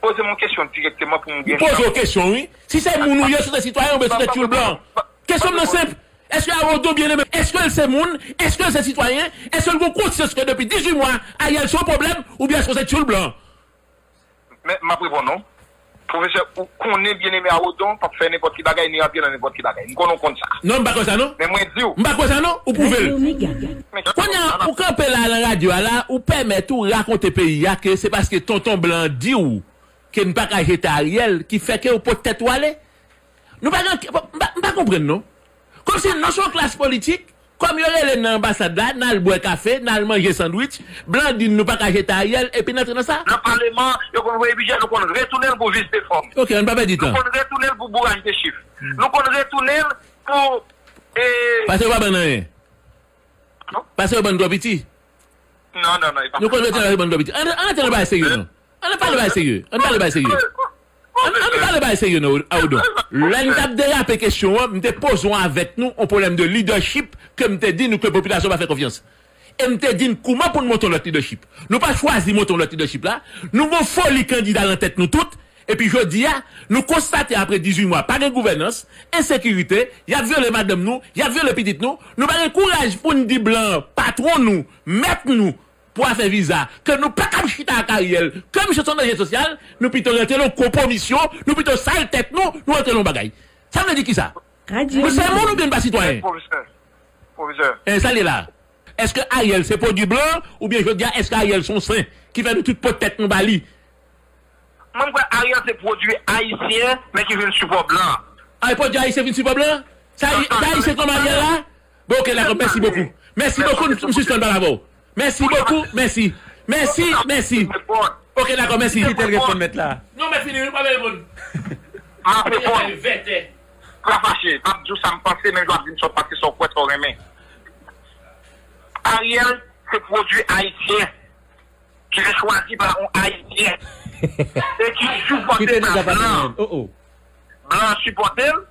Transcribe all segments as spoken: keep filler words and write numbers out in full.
Poze m yon kesyon dirèkteman pou m gen chans. M poze w kesyon, wi. Si se moun ou ye, si w se sitwayen oubyen si w se tchoul blan. Kesyon m nan senp. Èske Arodon Byeneme, èske l se moun? Èske l se sitwayen? Èske l gen konsyans ke depi dizuit mwa, Ariel se yon pwoblèm? Oubyen èske w se tchoul blan? Men, m ap reponn ou. Pwofesè, ou konnen Byeneme Arodon p ap fè nenpòt ki bagay, ni rantre nan nenpòt ki bagay. M konnen w konn sa. Non, m pa kwè sa, non. Men mwen di w. M pa kwè sa, non. Ou pwouve l. Men, kounye a, ou kanpe la nan radyo a la, ou pèmèt ou rakonte peyi a ke se paske tonton blan an di w ke n pa ka jete Ariel ki fè ke ou pot tèt ou ale. Nou pa gen, m pa, m pa konprann, non. Kòmsi nou se yon klas politik, kòm yo rele n nan anbasad la, n al bwè kafe, n al manje sandwich, blan di n nou pa ka jete Ariel, epi n antre nan sa. Nan paleman, yo konn voye bidjè, nou konn retounen l pou vis de fòm. Ok, ann pa pèdi tan. Nou konn retounen l pou bouraj de chif. Nou konn retounen l pou, e, pase yo pa ban n anyen. Non. Pase yo ban n twò piti. Non, non, non, e pa sa. Nou konn retounen pase yo ban n twò piti. Ann, ann antre nan bagay serye, non. Ann pale bagay serye. Ann pale bagay serye. Ann, ann pale bagay serye, non, Arodon. Lè n t ap derape kesyon an, m te poze w avèk nou yon pwoblèm de leadership ke m te di nou ke popilasyon pa fè konfyans. E m te di n kouman pou n monte yon lòt leadership. Nou pa chwazi monte yon lòt leadership la. Nou gon foli kandida nan tèt nou tout. Epi jodi a, nou konstate apre dizuit mwa, pa gen gouvènans, ensekirite, y ap vyole madanm nou, y ap vyole pitit nou. Nou pa gen kouraj pou n di blan patwon nou, mèt nou, pou afè viza, ke nou pa kab chita ak Ariel, ke misye se yon danje sosyal, nou pito rantre nan konpwomisyon, nou pito sal tèt nou, nou rantre nan yon bagay. Sa vle di kisa? Nou se moun oubyen n pa sitwayen? Pwofesè, pwofesè. E sa l ye la. Èske Ariel se pwodui blan, oubyen jodi a, èske Ariel se yon sen ki fè nou tout pot tèt nou ba li? Mwen, m kwè Ariel se pwodui ayisyen, men ki vin sipò blan. A, e pwodui ayisyen vin sipò blan? Sa, sa ayisyen kòm Ariel la? Bon, ok, dakò, mèsi bokou. Mèsi bokou, m, m sispann pale avè w. Mèsi bokou, mèsi. Mèsi, mèsi. Ok, dakò, mèsi. Kite l reponn mèt la. Non, mèt fini, wi, pa reponn. M ap reponn. Pa fache, m ap di w sa m panse, men m ap di w sa w panse, sa w kwè, sa w renmen. Ariel se pwodui ayisyen ki te chwazi pa yon Ayisyen e ki sipòte pa blan. Blan an sipòte l.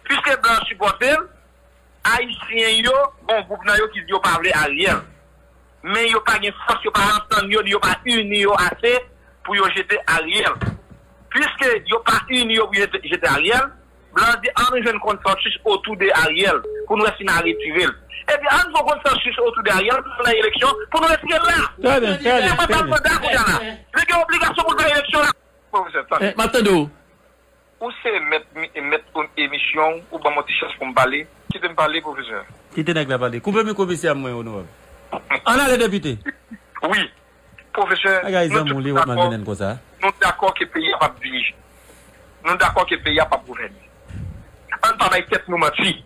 Piske blan an sipòte l, Ayisyen yo, gon gwoup nan yo ki di yo pa vle Ariel. Men yo pa gen fòs, yo pa antann yo, ni yo pa ini yo ase pou yo jete Ariel. Piske yo pa ini yo pou jete, jete Ariel, blan an di, "An nou jwenn konsansis otou de Ariel, pou n wè si n a retire l." Epi, an nou fè konsansis otou de Ariel, pou n al nan eleksyon, pou n retire l la. Trè byen, trè byen, trè byen. Manda kounye a la. Li gen obligasyon pou l fè eleksyon la. Pwofesè, tande. Eh, m ap tande w. Ou se mèt mi-, mèt emisyon w, ou ban m yon ti chans pou m pale. Kite m pale, pwofesè. Kite nèg la pale. Koupe mikwo mesye a mwen, onorab. Ann ale, depite. Wi. Pwofesè, nou tout dakò, nou dakò ke peyi a p ap dirije. Nou dakò ke peyi a p ap gouvène. Ann pa bay tèt nou manti.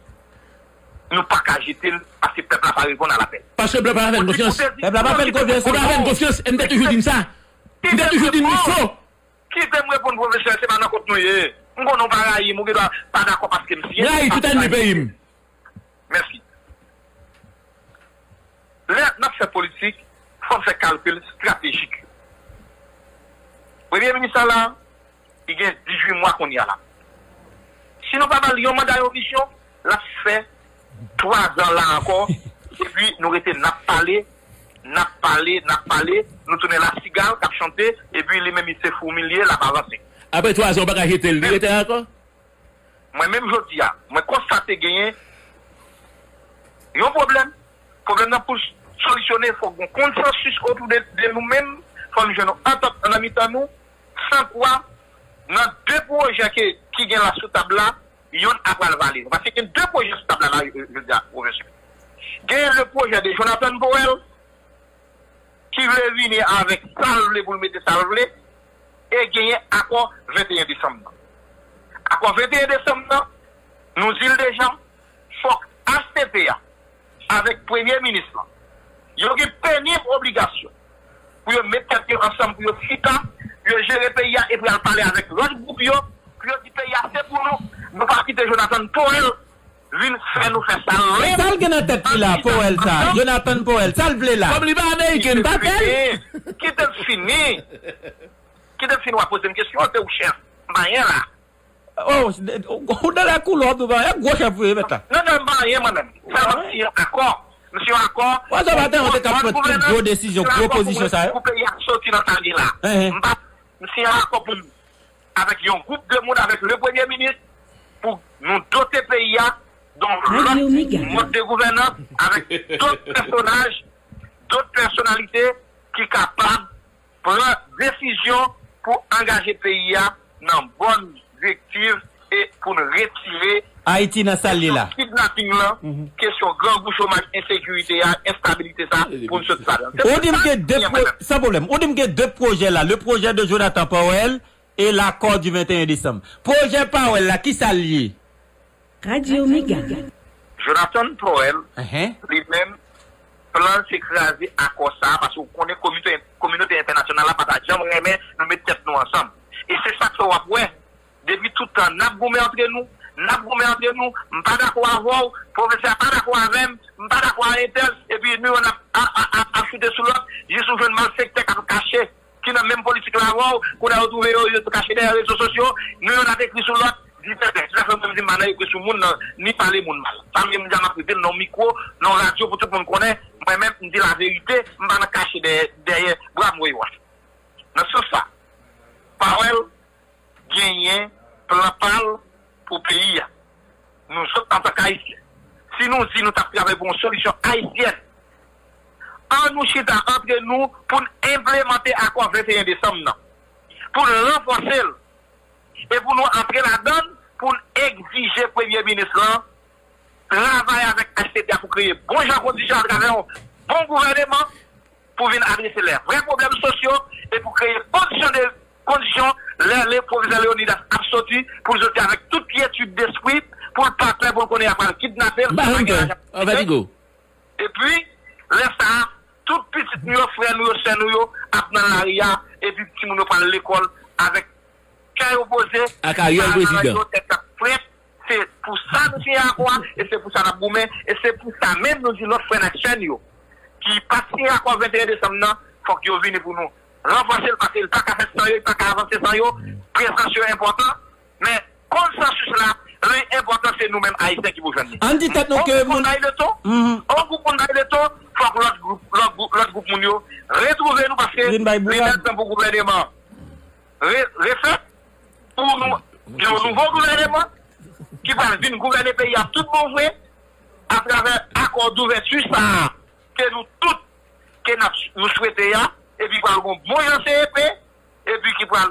Nou pa ka jete l, paske pèp la pa reponn a lapèl. Paske pèp la pa fè n konfyans. Pèp la pa fè n konfyans. Pèp la pa fè n konfyans, e m te toujou di n sa. M te toujou di n li fo. Kite m reponn, pwofesè, se pa nan kont nou ye. M konnen w pa rayi m, ou gendwa pa dakò paske m siyen. M rayi tout ènmi peyi m. Mèsi. Lè n ap fè politik, fò n fè kalkil estratejik. Premye minis la la, li gen dizuit mwa kounye a la. Si nou pa ba l yon manda, yon vizyon, l ap fè twa zan la ankò, epi nou rete n ap pale, n ap pale, n ap pale, nou tounen lasigal k ap chante, epi li menm li se foumi l ye, l ap avanse. Apre twa zan, ou pa ka jete l, li rete la ankò? Mwen menm jodi a, mwen konstate genyen yon pwoblèm. Pwoblèm nan pou solisyone, fòk gen konsansis otou de, de nou menm, fòk nou jwenn yon antant nan mitan nou, san kwa, nan de pwojè ke, ki gen la sou tab la, yonn ap pral vale nou. Paske gen de pwojè sou tab la, la, jodi a, pwofesè. Gen le pwojè de Jonathan Powell, ki vle vini avèk sa l vle pou l mete sa l vle, e genyen akò venteyen desanm nan. Akò venteyen desanm nan, nou di l deja, fòk H T P a, avèk premye minis lan, yo gen penib obligasyon pou yo met tèt yo ansanm, pou yo chita, pou yo jere peyi a, epi al pale avèk lòt gwoup yo, pou yo di peyi a se pou nou, nou pa kite Jonathan Powell vin fè nou fè sa l vle. Sa l gen nan tèt li la, Powell sa, Jonathan Powell, sa l vle la? Kòm li pa ameriken, pa fè l. Kite l fini. Kite l fini, w ap poze m kesyon, se ou chèf. M pa anyen la. Oh, ou nan la koulè, w ap di w pa anyen, gwo chèf ou ye, mèt la. Non, non, m pa anyen mwen menm. Sèlman m siyen akò. M siyen akò. Wè, sa maten, ou te ka pran tout gwo desizyon, gwo pozisyon sa yo. Pou peyi a soti nan sa l ye la. M pa M siyen akò pou m, avèk yon gwoup de moun, avèk le premye minis, pou nou dote peyi a yon lòt mòd de gouvènans, avèk dòt pèsonaj, dòt pèsonalite ki kapab pran desizyon pou angaje peyi a nan bòn direktiv e pou n retire Ayiti nan sa l ye la. Kesyon kidnaping lan, kesyon grangou, chomaj, ensekirite a, enstabilite sa, pou n sot sa la. Ou di m gen de pwo-, san pwoblèm. Ou di m gen de pwojè la, le projet de Jonathan Powell et l'accord du vingt et un décembre. Pwojè Powell la, ki sa l ye? Radio Mega. Jonathan Powell, li menm, plan se kraze akò sa a, paske ou konnen komite, kominote entènasyonal la pa ta janm renmen nou met tèt nou ansanm. E se sa k fè w ap wè, depi tout tan, n ap goumen antre nou, n ap goumen antre nou, m pa dakò avè w, pwofesè a pa dakò avè m, m pa dakò a entèl, epi nou youn ap, ap, ap, ap, ap choute sou lòt, jis ou jwenn malfektè k ap kache, ki nan menm politik la avè w, kounye a yo twouve yo, yo kache dèyè rezo sosyo, nou youn ap ekri sou lòt, di tèt, se sa fè mwen m di m pa nan ekri sou moun nan, ni pale moun mal. Sa m di m ap rete nan mikwo, nan radyo pou tout moun konnen, mwen menm, m di laverite, m pa nan kache dèyè, dèyè bra m, woy, woy. Nan sans sa, Powell genyen plan pa l pou peyi a. Nou sot antank Ayisyen, si nou di nou t ap travay pou yon solisyon ayisyèn, an nou chita antre nou pou n enplemante akò venteyen desanm nan, pou n ranfòse l, e pou nou antre ladan l, pou n egzije premye minis lan travay avèk H C T A pou kreye bon jan kondisyon atravè yon bon gouvèneman pou vin adrese lè vrè pwoblèm sosyo e pou kreye kondisyon de kondisyon lè le pwofesè Leonidas ap soti pou l soti avèk tout kyetid despri, pou l pa pè, pou l konnen y ap al kidnape l, sa pa gen lajan. Epi lè sa a, tout pitit nou yo, frè nou yo, sè nou yo ap nan lari a, epi timoun yo pral lekòl avèk kè yo poze, ak Ariel prezidan, tèt k ap frèt. Se pou sa nou siyen akò a, e se pou sa n ap goumen, e se pou sa menm nou di lòt frè n ak sè n yo ki pa t siyen akò venteyen desanm nan, fòk yo vini pou nou ranfòse l, paske l pa ka fèt san yo, li pa ka avanse san yo. Prezans yo enpòtan, men konsansis la, li enpòtan, se nou menm Ayisyen ki pou jwenn li. Ann di tèt nou ke moun bay leton, yon gwoup moun bay leton, fòk lòt gwoup, lòt gwoup, lòt gwoup moun yo retwouve nou, paske li lè tan pou gouvèneman re-, refèt, pou nou gen yon nouvo gouvèneman ki pral vin gouvène peyi a tout bon vre atravè akò douvèti sa a ke nou tout ke n ap, nou swete a, epi pral gon bon jan C E P, epi ki pral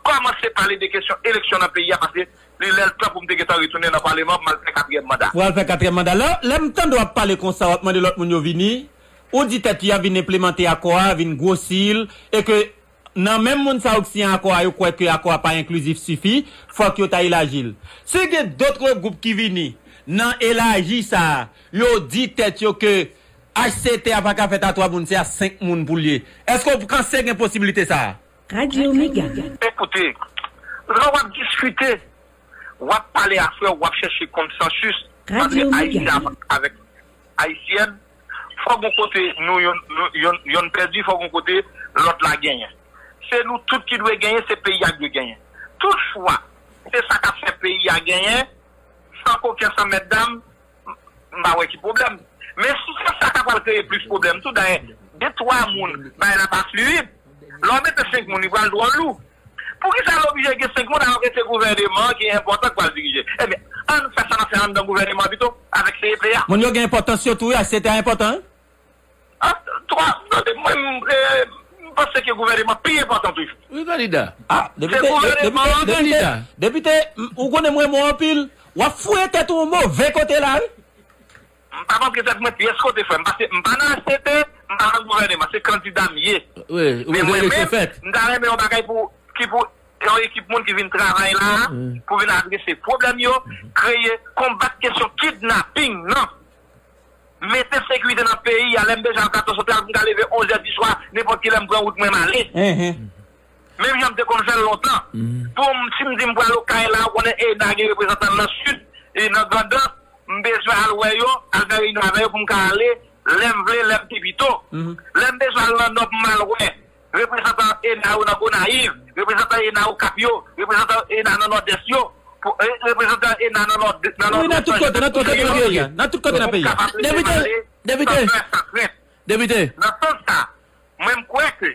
kòmanse pale de kesyon eleksyon nan peyi a, paske li lè l tan pou m te gentan retounen nan paleman pou m al fè katriyèm manda. Pou al fè katriyèm manda. Lè, lè m tande w ap pale konsa, w ap mande lòt moun yo vini, ou di tèt li a vin enplemante akò a, vin gwosi l, e ke nan menm moun sa yo k siyen akò a, yo kwè ke akò a pa enklizif sifi, fòk yo ta elaji l. Si gen dòt gwoup ki vini nan elaji sa a, yo di tèt yo ke H C T A pa ka fèt a twa moun, se a senk moun pou l ye. Èske w panse gen posiblite sa a? Radio Mega. Ekoute, lè w ap diskite, w ap pale a frè w, w ap chèche konsansis ant Ayisyen avèk Ayisyèn. Fòk gon kote nou yonn, nou, yonn, yonn pèdi, fòk gon kote lòt la genyen. Se nou tout ki dwe genyen, se peyi a k dwe genyen. Toutfwa, se sa k ap fè peyi a genyen, san koken, san mètdam, m pa wè ki pwoblèm. Men si se sa k ap pral kreye plis pwoblèm tou, dayè, de twa moun, bagay la pa fliyid. Lè w mete senk moun, li pral twò lou. Poukisa l oblije gen senk moun alò ke se gouvèneman ki enpòtan k pral dirije? Ebyen, ann fè sa n ap fè anndan gouvèneman pito, avèk C E P a. Moun yo gen enpòtans yo tou, wi, H C T A enpòtan, wi. Ah, twa, tande, mwen, m, eh, m panse ke gouvèneman pi enpòtan toujou. Wi, kandida. Ah, depite, depite, depite, depite, m, ou konnen mwen bon anpil. W ap fouye tèt ou yon move kote la, wi. M pa p antre tèt mwen pyès kote, frè m, paske m pa nan H C T, m pa nan gouvèneman, se kandida m ye. Wi, ou bezwen eleksyon fèt. Men mwen menm, m ta renmen yon bagay pou, ki pou, yon ekip moun ki vin travay la a, pou vin adrese pwoblèm yo, kreye, konbat kesyon kidnaping nan. Mete sekirite nan peyi a, lè m bezwen al katòz sòti al, m ka leve onz è di swa, nenpòt ki lè m pran wout mwen m ale. Menm jan m te konn fè l lontan. Pou m, si m di m pral Okay la, ou konnen ENA gen reprezantan l nan Sid, e nan Grandans, m bezwen al wè yo, al fè reyinyon avè yo pou m ka ale, lè m vle, lè m pi pito. Lè m bezwen al nan Nò pou m al wè reprezantan ENA yo nan Gonayiv, reprezantan ENA Okap yo, reprezantan ENA nan Nòdès yo, pou, re-, reprezantan ENA nan Nòd, nan Nòdwès yo, nan tout kote nan peyi a, nan tout kote nan peyi a. Depite, depite, depite. Nan sans sa, mwen m kwè ke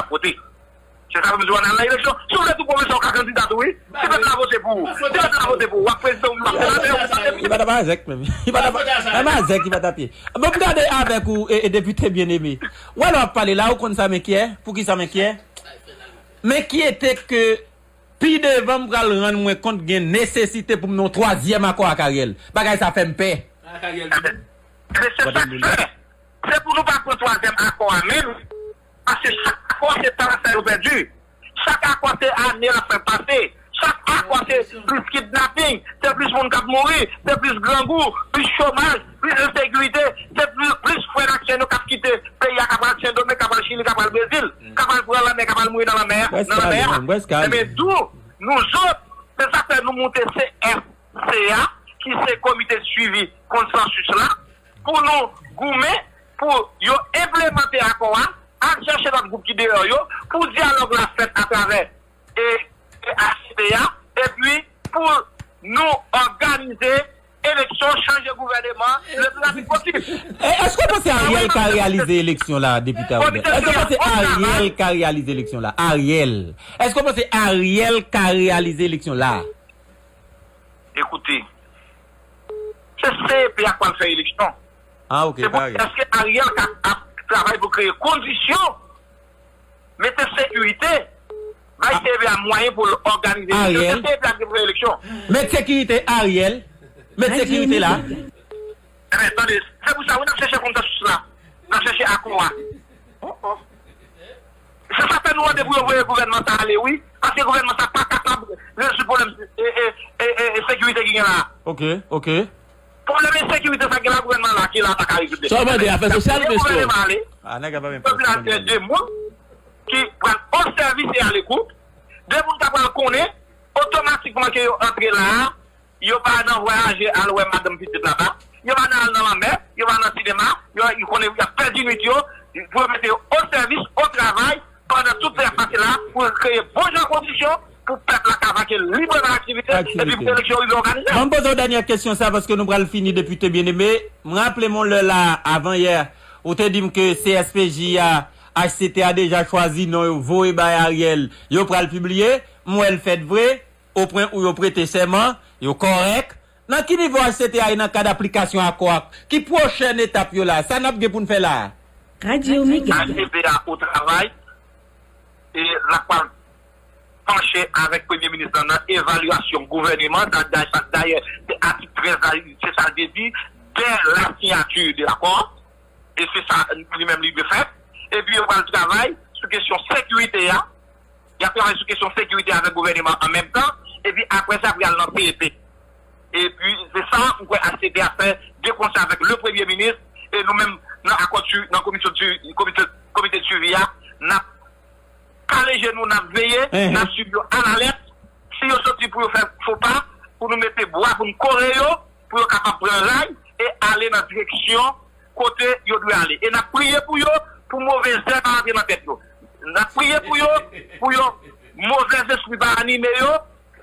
n ap pote. Se sa m di w, ann al nan eleksyon. Si w vle tou pwofesè, w ka kandida tou, wi. Si pèp la vote pou ou, si pèp la vote pou ou, w ap prezidan, w ap senatè, w ap depite. Li pa t ap azèk menm. Li pa t ap, menm azèk li pa t ap ye. Bon, m gade avèk ou, e, e depite Bien-Aimé. Wè lè w ap pale la, ou konn sa m enkyè? Poukisa m enkyè? M enkyete ke pi devan m pral rann mwen kont gen nesesite pou m nan yon twazyèm akò ak Ariel. Bagay sa fè m pè. Men se sa k fè, se pou nou pa pran twazyèm akò a menm, paske chak akò se tan sa yo pèdi. Chak akò se ane l ap fè pase. Chak akò se plis kidnaping, se plis moun k ap mouri, se plis grangou, plis chomaj, plis ensekirite, se plis, plis frè n ak sè nou k ap kite peyi a, k ap al Sendomeng, k ap al Chili, k ap al Brezil, k ap al pran lanmè, k ap al mouri nan lanmè a, nan lanmè a. Ebyen tou, nou zòt, se sa k fè nou moute C F C A, ki se Komite Swivi Konsansis la, pou nou goumen pou yo enplemante akò a, al chèche lòt gwoup ki deyò yo, pou dyalòg la fèt atravè e, e H C P A, epi pou nou òganize eleksyon, chanje gouvèneman le pli rapid posib. Èske w panse Ariel ka reyalize eleksyon la, Depite Arobert? Èske w panse Ariel ka reyalize eleksyon la? Ariel. Èske w panse Ariel ka reyalize eleksyon la? Ekoute, se C E P a k pral fè eleksyon. Ah, ok, se pou, èske Ariel ka ap travay pou kreye kondisyon, mete sekirite, bay C E P a mwayen pou l òganize eleksyon? Se C E P a k fè eleksyon. Met sekirite, Ariel. Met sekirite la. Ebyen, tande, se pou sa, wi, n ap chèche konsansis la. N ap chèche akò a. Se sa fè nou mande pou yo voye gouvènman sa ale, wi. Paske gouvènman sa pa kapab rezoud pwoblèm e, e, e, e, e sekirite ki gen la. Ok, ok. Pwoblèm ensekirite sa gen la, gouvènman la ki la pa ka rezoud li. Sa w mande, afè sosyal, mesye? Gouvènman ale. Ah, nèg la pa menm pòs. Popilasyon de moun ki pral o sèvis e a lekout. De moun k ap pral konnen otomatikman ke yo antre la a, yo pa nan vwayaje al wè madanm pitit laba, yo pa nan al nan lanmè, yo pa nan sinema, yo, yo konnen y ap pèdi nwit yo, pou yo mete yo o sèvis, o travay, pandan tout sa y ap pase la, pou kreye bon jan kondisyon pou pèp la ka vake libreman aktivite, epi pou eleksyon rive òganize. Ban m poze w dènyè kesyon sa, paske nou pral fini, depite byeneme. M raple m yon lè la, avan yè, ou te di m ke C S P J a, H C T a deja chwazi non yo, voye bay Ariel, yo pral pibliye. M wè l fèt vre, o pwen ou yo prete sèman, yo kòrèk. Nan ki nivo H C T a ye nan kad aplikasyon akò a? Ki pwochèn etap yo la? Sa n ap gen pou n fè la a? Radyo Mega. H C T a o travay, e l ap pral panche avèk premye minis lan nan evalyasyon gouvèneman, sa, sa, dayè, se atik trèz la, se sa l te di, dès la signature de l'accord, e se sa li menm li dwe fè. Epi yo pral travay sou kesyon sekirite a, y ap travay sou kesyon sekirite avèk gouvèneman an menm tan, epi apre sa, pou y al nan C E P. Epi, se sa, m kwè H C T a fè de konsè avèk le premye minis, e nou menm, nan akò, nan komisyon, komite, komite de swivi a, n ap kale je nou, n ap veye, n ap swiv yo alalèt. Si yo soti pou yo fè fo pa, pou nou mete bwa, pou n kore yo, pou yo kapab pran ray e ale nan direksyon kote yo dwe ale. E n ap priye pou yo, pou move zè pa antre nan tèt yo. N ap priye pou yo, pou yo, move lespri pa anime yo.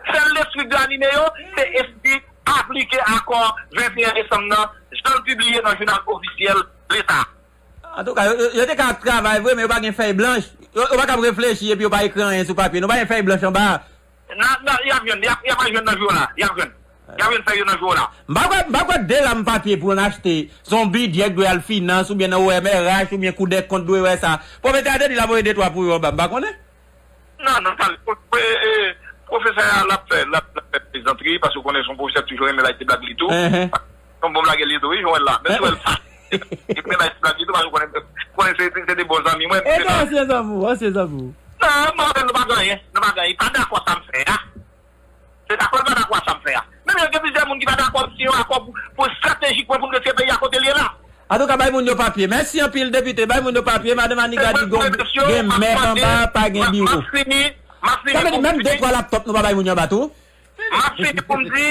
Sèl lespri ki dwe anime yo, se espri aplike akò venteyen desanm nan, jan l pibliye nan jounal ofisyèl Leta. Antouka, yo, yo, yo te ka ap travay vre, men yo pa gen fèy blanch. Yo, yo pa kab reflechi epi yo pa ekri anyen sou papye. Nou pa gen fèy blanch anba a. Nan, nan, y ap jwenn, y ap, y ap al jwenn nan jou la. Y ap jwenn. Y ap jwenn fèy yo nan jou la. M pa kwè, m pa kwè de ram papye pou n achte. Se yon bidjè k dwe al finans oubyen nan O M R H oubyen Kou dè kont dwe wè sa. Pwofesè a te di l ap voye de twa pou yo anba. M pa konnen. Non, non, tande, e, e, pwofesè a, l ap fè, l ap, l ap fè plezantri, paske w konnen se yon pwofesè ki toujou renmen bay ti blag li tou. Se yon bon blagè li ye tou, wi, jan w wè l la. Menm si w wè l pa li renmen bay ti blag li tou, paske w konnen, konnen se, se, se de bon zanmi mwen. E de ansyen zanmi w, ansyen zanmi w. Non, mwen avè l, nou pa gen anyen, nou pa gen anyen. Li pa dakò sa m fè a. Se dakò, li pa dakò a sa m fè a. Menm jan gen plizyè moun ki pa dakò, se yon akò pou, pou estratejikman pou n retire peyi a kote l ye la. Antouka, bay moun yo papye. Mèsi anpil, depite. Bay moun yo papye. Madanm Aniga di gon gen mèb anba, pa gen biwo. M ap fini, m ap fini pou m fini. Sa vle di menm de twa laptòp nou pa bay moun yo anba tou? M ap fini pou m di,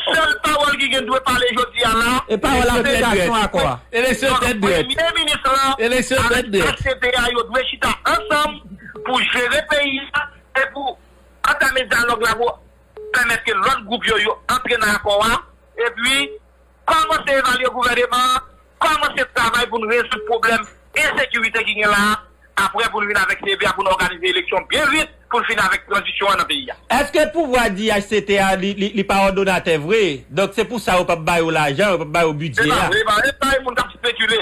sèl pawòl ki gen dwe pale jodi a la, e pawòl aplikasyon akò a. Eleksyon tèt dwèt. Premye minis lan avèk H C T A yo dwe chita ansanm pou jere peyi a e pou antame dyalòg la pou pèmèt ke lòt gwoup yo, yo antre nan akò a, epi kòmanse evalye gouvèneman an, kòmanse travay pou n rezoud pwoblèm ensekirite ki gen la a, apre pou n vin avèk C E P a pou n òganize eleksyon byen vit, pou n fini avèk tranzisyon an nan peyi a. Èske pouvwa di H C T A li, li, li pa òdonatè vre? Donk, se pou sa yo p ap ba yo lajan, yo p ap ba yo bidjè a. Se pa vre, e pa, e pa, e moun k ap espekile.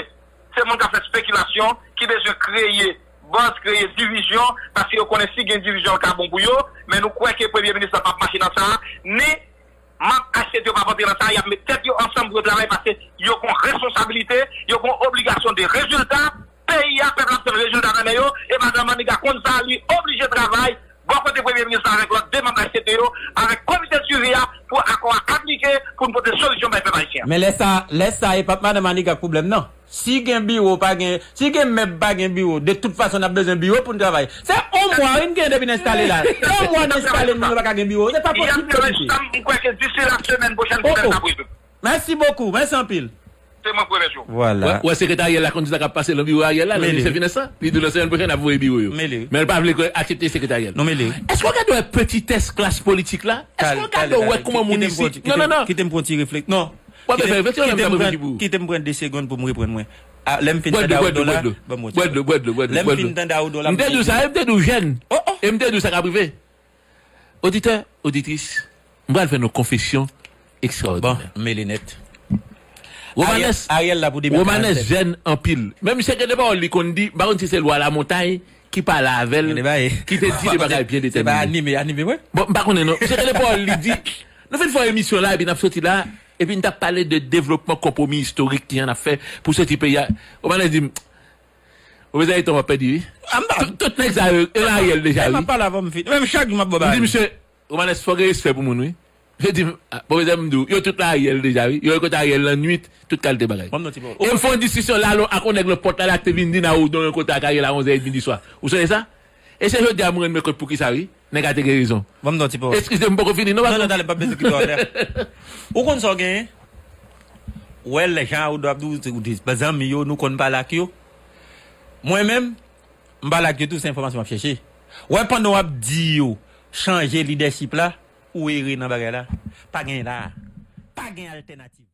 Se moun k ap fè espekilasyon, ki bezwen kreye buzz, kreye divizyon, paske yo konnen si gen divizyon, l ka bon pou yo, men nou kwè ke premye minis la p ap mache nan sa a, ni mab aksepte yo p ap antre nan sa a, y ap met tèt yo ansanm pou yo travay, paske yo gen yon responsabilite, yo gen yon obligasyon de rezilta, peyi a, pèp la ap tann rezilta nan men yo, e madanm Maniga konn sa, li oblije travay, bò kote premye minis la avèk lòt de manm H C T yo, avèk komite de swivi a, pou akò a aplike, pou n pote solisyon bay pèp ayisyen an. Men lè sa, lè sa, e p ap madanm Maniga k pwoblèm nan. Si gen biwo, pa gen, si gen mèb, pa gen biwo, de tout fason, n ap bezwen biwo pou n travay. Se yon mwa, wi, n gen depi n enstale la. Se yon mwa n enstale, nou pa ka gen biwo. Se pa posib, depite. M kwè ke disi la semèn pwochèn, semèn sa pou rive. Mèsi bokou, mèsi anpil. Se mwen k remèsye w. Vwala. Wè, wè sekretarye a la konn ki sa k ap pase nan biwo Ariel la, nan ministè finans la. Li di w nan semèn pwochèn n ap voye biwo yo. Men li. Men l pa vle aksepte sekretarye a. Non, men li. Èske w gade wè petitès klas politik la? Èske w gade wè kòman moun isit? Non, non, non. Kite m pran ti refleks. Non. W ap fè refleksyon, lè m ap reflechi pou ou. Kite m pran de segonn pou m reprann mwen. A, lè m fin tande Awoudon la, ban m wè. Bwè dlo, bwè dlo, bwè dlo. Lè m fin tande Awoudon la, m te di w sa, m te di w jèn. E m te di w sa k ap rive. Oditè, oditris, m pral fè nou konfesyon. Ekstraòdinè. Bon, m mele nèt. Romanes, Ariel la pou demen Romanes karannsenk. Jèn anpil. Men misye gen de pawòl li konn di, m pa konn si se lwa lamontay ki pale avè l, ki te di de bagay byen detèmine. Se pa anime, anime, wi. Bon, m pa konnen non. Misye gen de pawòl li di, nou fin fè emisyon la, epi n ap soti la, epi n t ap pale de devlopman konpwomi istorik ki an ap fè pou soti peyi a. Romanes di m, Pwofesè Eton w ap pèdi, wi. Tout, tout nèg sa yo, yo la Ariel deja, wi. M ap pale avè w, m fin. Menm chak jou m ap ba w bagay. M di, misye, Romanes, fò gen respè pou moun, wi. Misye di m, ah, pwofesè, m di w, yo tout la Ariel deja, wi. Yo rekwote Ariel nan nwit, tout kalite bagay. Ban m yon ti pawòl. E m fè yon diskisyon la, lò, ak yon nèg nan pòt la, la, ki te vin di nan Odon rekwote ak Ariel a onz è edmi di swa. Ou sonje sa? E se jodi a m rann mwen kont pou ki sa, wi. Nèg la te gen rezon. Ban m yon ti pawòl. Eskize m, m poko fini, non, non, non, talè, pa bezwen kite w atè. Ou konn sa w genyen? Ou wè lè jan Odon ap di w, ou di, zanmi yo, nou konn pale ak yo. Mwen menm, m pale ak yo tou, se enfòmasyon m ap chèche. Wè, pandan w ap di yo chanje lidèchip la, ou ere nan bagay la. Pa gen la. Pa gen altènativ.